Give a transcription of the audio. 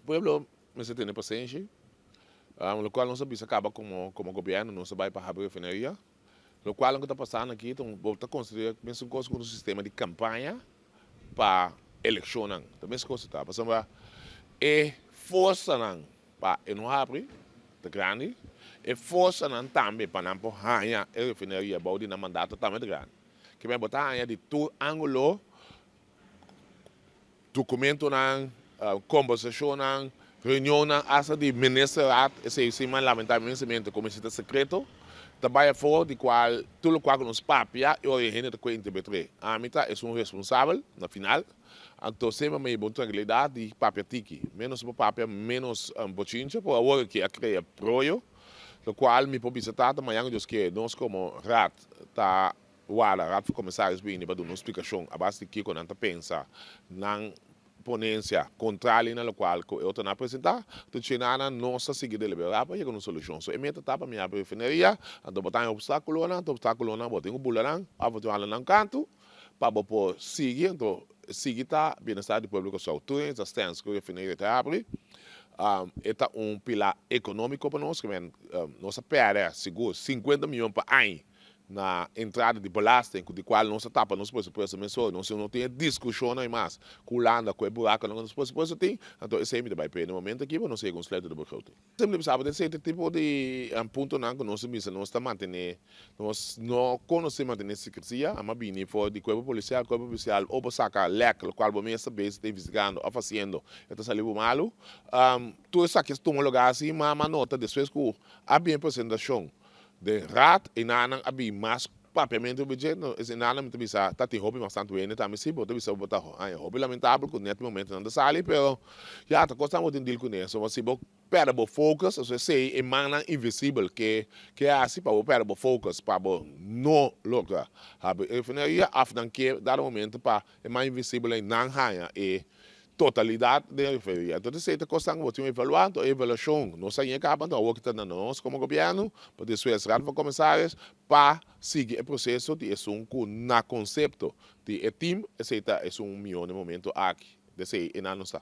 Pueblo mester tene pasenshi. Lokual nos a bisa kaba komo gobièrnu, nos a bai pa habri refineria. Lokual ku ta pasando aki ta un bo ta konsiderá mesun kos ku un sistema di kampaña pa elekshonnan. Ta mes kos ta pasobra e forsanan pa e no habri ta grandi, e forsanan tambe pa nan por haña e refineria bou di nan mandato tambe ta grandi. Kimen bo ta haña di tur ángulo Dokumentonan, kombersashonnan, reunionnan asta di ministerraad, esei si mas lamentablemente komo esei ta sekreto, ta bai afó di kual tur lokual ku nos papia e ora e hende ta kue interpretr'é. Ami ta esun responsabel na final, anto semper mi bon trankilidat di papia tiki. Ménos bo papia ménos bochincha, por awor aki a krea broyo, lokual mi por bisa tata mañan ku Dios kier nos komo raad ta Warda, Raad van Commissaris bini pa duna un splikashon a base di kiko nan ta pensa nan ponensia kontrali na lokual ku e otronan a presentá. Tur chinana nos ta sigui deliberá pa yega na un solushon. So e meta ta pa mi habri refineria, anto bo ta haña opstákulonan, anto opstákulonan bo tin ku bula nan òf bo tin ku hala nan kantu pa bo por sigui, anto sigui ta bienestar di pueblo di Kòrsou. Tur hende ta stens ku refineria ta habri, e ta un pilá ekonómiko pa nos, nos a pèrdè sigur sinkuenta mion pa aña na entrada di belasting ku di kual nos a tapa nos presupuesto mesora, nos no tin e diskushonnan mas ku Hulanda ku e burakonan ku nos presupuesto tin, anto esei mi ta bai p'e. Na momento aki bo nos yega un sluito di begroting. Semper mi bisa bo den sierto tipo di puntonan ku nos a bisa nos ta mantené, nos no konosé mantené sekresia, ama bini for di kuerpo polisial, kuerpo polisial o bo saka lèk lokual bo mes ta bezig ta investigando òf hasiendo e ta sali bo malu. Tur esaki a tuma lugá asi, ma a nota despues ku a bin e presentashon Den raad enanan a bin mas papiamento riba dje, no es enanan mi ta bisa ta tin hopi mas tantu hende tambe si, bo ta bisa bo ta haña hopi lamentabel ku net momento nan ta sali, pero ya ta kosnan bo tin deal kuné, so si bo pèrdè bo focus, so esei e mannan invisibel ke ke hasi pa bo pèrdè bo focus pa bo no logra habri e refineria òf nan ke dado momento pa e man invisibel ei nan haña e Totalidat den referia. Entonces esei ta kosnan ku bo tin un evaluá, anto e evaluashon no sa yega kaba, anto awor ki ta na nos komo gobièrnu pa despues Raad van Commissaris pa sigui e proseso di esun ku na konsepto di e tim esei ta esun mihó na e momento aki. Desei e nan nos ta.